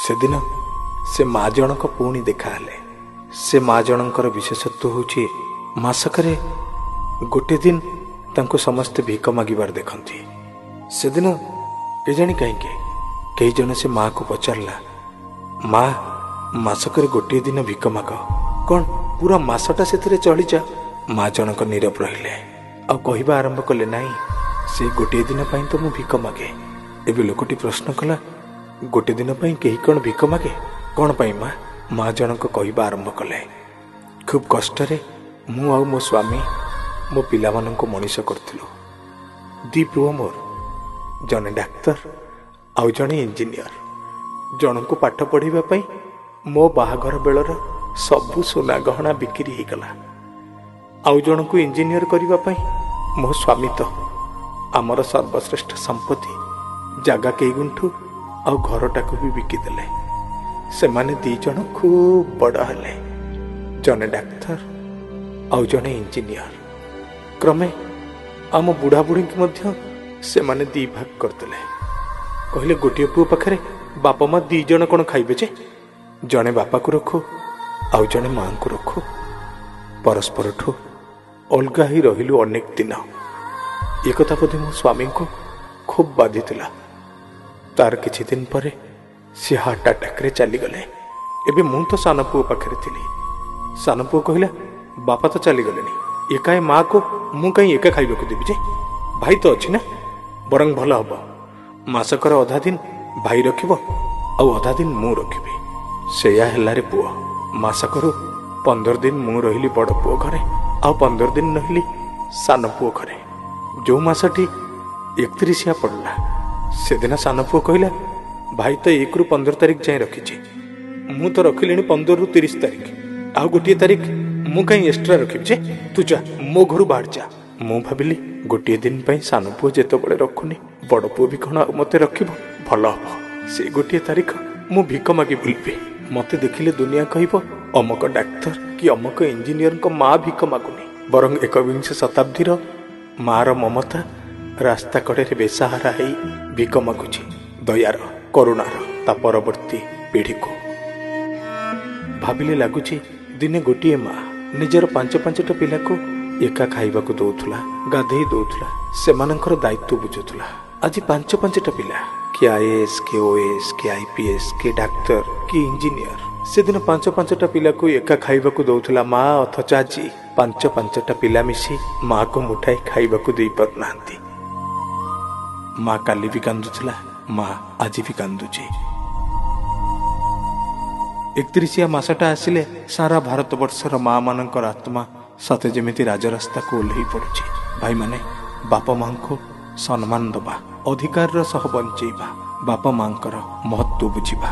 ସେଦିନ ସେ ମା ଜଣକ ପୁଣି ଦେଖାହେଲେ। ସେ ମା ଜଣଙ୍କର ବିଶେଷତ୍ୱ ହେଉଛି ମାସକରେ ଗୋଟେ ଦିନ ତାଙ୍କୁ ସମସ୍ତେ ଭିକ ମାଗିବାର ଦେଖନ୍ତି। ସେଦିନ କେଜାଣି କାହିଁକି କେହି ଜଣେ ସେ ମାଆକୁ ପଚାରିଲା, ମା, ମାସକରେ ଗୋଟିଏ ଦିନ ଭିକ ମାଗ, କ'ଣ ପୁରା ମାସଟା ସେଥିରେ ଚଳିଯା? ମା ଜଣକ ନୀରବ ରହିଲେ ଆଉ କହିବା ଆରମ୍ଭ କଲେ, ନାହିଁ, ସେ ଗୋଟିଏ ଦିନ ପାଇଁ ତ ମୁଁ ଭିକ ମାଗେ। ଏବେ ଲୋକଟି ପ୍ରଶ୍ନ କଲା, ଗୋଟେ ଦିନ ପାଇଁ କେହି କ'ଣ ଭିକ ମାଗେ? କ'ଣ ପାଇଁ ମା? ମା ଜଣକ କହିବା ଆରମ୍ଭ କଲେ, ଖୁବ୍ କଷ୍ଟରେ ମୁଁ ଆଉ ମୋ ସ୍ୱାମୀ ମୋ ପିଲାମାନଙ୍କୁ ମଣିଷ କରିଥିଲୁ। ଦି ପୁଅ ମୋର, ଜଣେ ଡାକ୍ତର ଆଉ ଜଣେ ଇଞ୍ଜିନିୟର। ଜଣଙ୍କୁ ପାଠ ପଢ଼ିବା ପାଇଁ ମୋ ବାହାଘର ବେଳର ସବୁ ସୁନା ଗହଣା ବିକ୍ରି ହେଇଗଲା। ଆଉ ଜଣଙ୍କୁ ଇଞ୍ଜିନିୟର କରିବା ପାଇଁ ମୋ ସ୍ୱାମୀ ତ ଆମର ସର୍ବଶ୍ରେଷ୍ଠ ସମ୍ପତ୍ତି ଜାଗା କେଇ ଗୁଣ୍ଠୁ ଆଉ ଘରଟାକୁ ବି ବିକିଦେଲେ। ସେମାନେ ଦି ଜଣ ଖୁବ୍ ବଡ଼ ହେଲେ, ଜଣେ ଡାକ୍ତର ଆଉ ଜଣେ ଇଞ୍ଜିନିୟର। କ୍ରମେ ଆମ ବୁଢ଼ା ବୁଢ଼ୀଙ୍କୁ ମଧ୍ୟ ସେମାନେ ଦି ଭାଗ କରିଦେଲେ। କହିଲେ, ଗୋଟିଏ ପୁଅ ପାଖରେ ବାପା ମା ଦି ଜଣ କ'ଣ ଖାଇବେ ଯେ? ଜଣେ ବାପାକୁ ରଖୁ ଆଉ ଜଣେ ମାଆଙ୍କୁ ରଖୁ। ପରସ୍ପରଠୁ ଅଲଗା ହେଇ ରହିଲୁ ଅନେକ ଦିନ। ଏକଥା ବୋଧେ ମୋ ସ୍ୱାମୀଙ୍କୁ ଖୁବ୍ ବାଧିଥିଲା। ତାର କିଛି ଦିନ ପରେ ସେ ହାର୍ଟ ଆଟାକରେ ଚାଲିଗଲେ। ଏବେ ମୁଁ ତ ସାନ ପୁଅ ପାଖରେ ଥିଲି। ସାନ ପୁଅ କହିଲା, ବାପା ତ ଚାଲିଗଲେଣି, ଏକା ଏ ମାଆକୁ ମୁଁ କାହିଁ ଏକା ଖାଇବାକୁ ଦେବି ଯେ? ଭାଇ ତ ଅଛି ନା, ବରଂ ଭଲ ହବ ମାସକର ଅଧା ଦିନ ଭାଇ ରଖିବ ଆଉ ଅଧା ଦିନ ମୁଁ ରଖିବି। ସେଇଆ ହେଲାରେ ପୁଅ। ମାସକରୁ 15 ଦିନ ମୁଁ ରହିଲି ବଡ଼ ପୁଅ ଘରେ ଆଉ 15 ଦିନ ରହିଲି ସାନ ପୁଅ ଘରେ। ଯେଉଁ ମାସଟି 31 ପଡ଼ିଲା, ସେଦିନ ସାନ ପୁଅ କହିଲା, ଭାଇ ତ 1ରୁ 15 ତାରିଖ ଯାଏଁ ରଖିଛି, ମୁଁ ତ ରଖିଲିଣି 15ରୁ 30 ତାରିଖ, ଆଉ ଗୋଟିଏ ତାରିଖ ମୁଁ କାହିଁ ଏକ୍ସଟ୍ରା ରଖିବି ଯେ? ତୁ ଯା, ମୋ ଘରୁ ବାହାର ଯା। ମୁଁ ଭାବିଲି ଗୋଟିଏ ଦିନ ପାଇଁ ସାନ ପୁଅ ଯେତେବେଳେ ରଖୁନି, ବଡ଼ ପୁଅ ବି କ'ଣ ଆଉ ମୋତେ ରଖିବ? ଭଲ ହବ ସେ ଗୋଟିଏ ତାରିଖ ମୁଁ ଭିକ ମାଗି ବୁଲିବି। ମୋତେ ଦେଖିଲେ ଦୁନିଆ କହିବ ଅମକ ଡାକ୍ତର କି ଅମକ ଇଞ୍ଜିନିୟରଙ୍କ ମା ଭିକ ମାଗୁନି, ବରଂ 21ବିଂଶ ଶତାବ୍ଦୀର ମାର ମମତା ରାସ୍ତା କଡ଼ରେ ବେସାହାରା ହେଇ ଭିକ ମାଗୁଛି ଦୟାର, କରୁଣାର ତା ପରବର୍ତ୍ତୀ ପିଢ଼ିକୁ। ଭାବିଲେ ଲାଗୁଛି ଦିନେ ଗୋଟିଏ ମା ନିଜର 5 5ଟା ପିଲାକୁ ଏକା ଖାଇବାକୁ ଦଉଥିଲା, ଗାଧେଇ ଦଉଥିଲା, ସେମାନଙ୍କର ଦାୟିତ୍ୱ ବୁଝୁଥିଲା। ଆଜି 5 5ଟା ପିଲା, କିଏ ଆଇଏଏସ୍, କିଏ ଓଏଏସ୍, କିଏ ଆଇପିଏସ୍, କିଏ ଡାକ୍ତର, କିଏ ଇଞ୍ଜିନିୟର। ସେଦିନ 5 5ଟା ପିଲାକୁ ଏକା ଖାଇବାକୁ ଦଉଥିଲା ମା, ଅଥଚ ଆଜି 5 5ଟା ପିଲା ମିଶି ମାକୁ ମୁଠାଇ ଖାଇବାକୁ ଦେଇପାରୁନାହାନ୍ତି। ମା କାଲି ବି କାନ୍ଦୁଥିଲା, ମା ଆଜି ବି କାନ୍ଦୁଛି। 31 ମାସଟା ଆସିଲେ ସାରା ଭାରତବର୍ଷର ମା ମାନଙ୍କର ଆତ୍ମା ସତେ ଯେମିତି ରାଜରାସ୍ତାକୁ ଓହ୍ଲେଇ ପଡୁଛି। ଭାଇମାନେ, ବାପା ମାଙ୍କୁ ସମ୍ମାନ ଦବା, ଅଧିକାରର ସହ ବଞ୍ଚେଇବା, ବାପା ମାଙ୍କର ମହତ୍ଵ ବୁଝିବା।